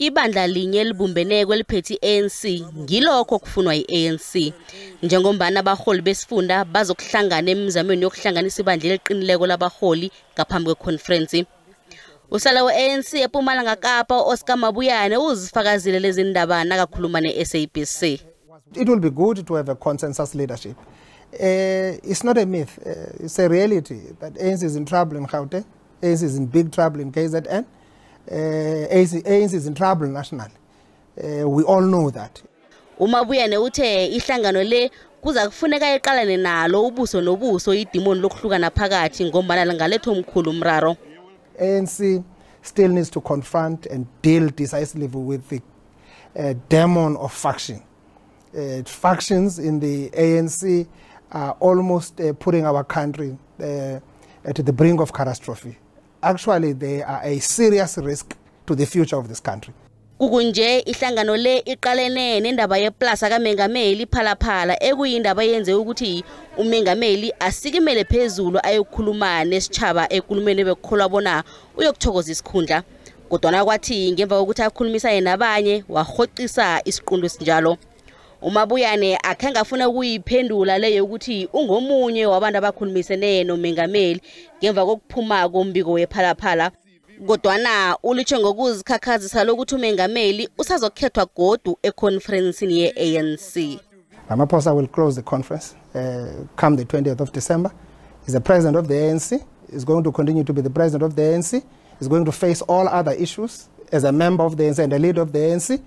Ibandla linye elibumbeneko eliphethe i-ANC ngilokho okufunwa yi-ANC. Njengombana abaholi besifunda bazokuhlangana emizamweni yokuhlanganisa ibandla eliqinileko labaholi ngaphambi kwekhonferensi. Usala we-ANC eMpumalanga Kapa Oscar Mabuyane uzifakazile lezi ndaba nakakhuluma ne-SABC. It will be good to have a consensus leadership. It's not a myth, it's a reality that ANC is in trouble in Gauteng, ANC is in big trouble in KZN, ANC is in trouble nationally. We all know that. UMabuyane uthe ihlangano le kuza kufuneka iqalane nalo ubuso nobuso idimoni lokuhlukana phakathi ngombana lingaletha omkhulu umraro. ANC still needs to confront and deal decisively with the demon of faction. Factions in the ANC are almost putting our country at the brink of catastrophe. Actually, they are a serious risk to the future of this country. Kukunje ihlangano le iqalene nendaba yeplasa kaMengameli Phalaphala ekuyindaba yenze ukuthi uMengameli asikimele phezulu ayokukhuluma nesitjhaba ekulumeni bekukholwa bona uyokuthokoza isikhundla. Kodwana kwathi ngemva kokuthi akhulumisane nabanye wahoqisa isiqunto esinjalo. UMabuyane akhange afuna ukuyiphendula leyo ukuthi ungomunye wabantu abakhulumisene noMengameli ngemva kokuphuma kombiko wePhalaphala. Kodwana ulitsho ngokuzikhakhazisa lokuthi uMengameli usazokhethwa godu ekhonferensini ye-ANC. Ramaphosa will close the conference come the 20th of December. He's the president of the ANC. He's going to continue to be the president of the ANC. He's going to face all other issues as a member of the ANC and a leader of the ANC.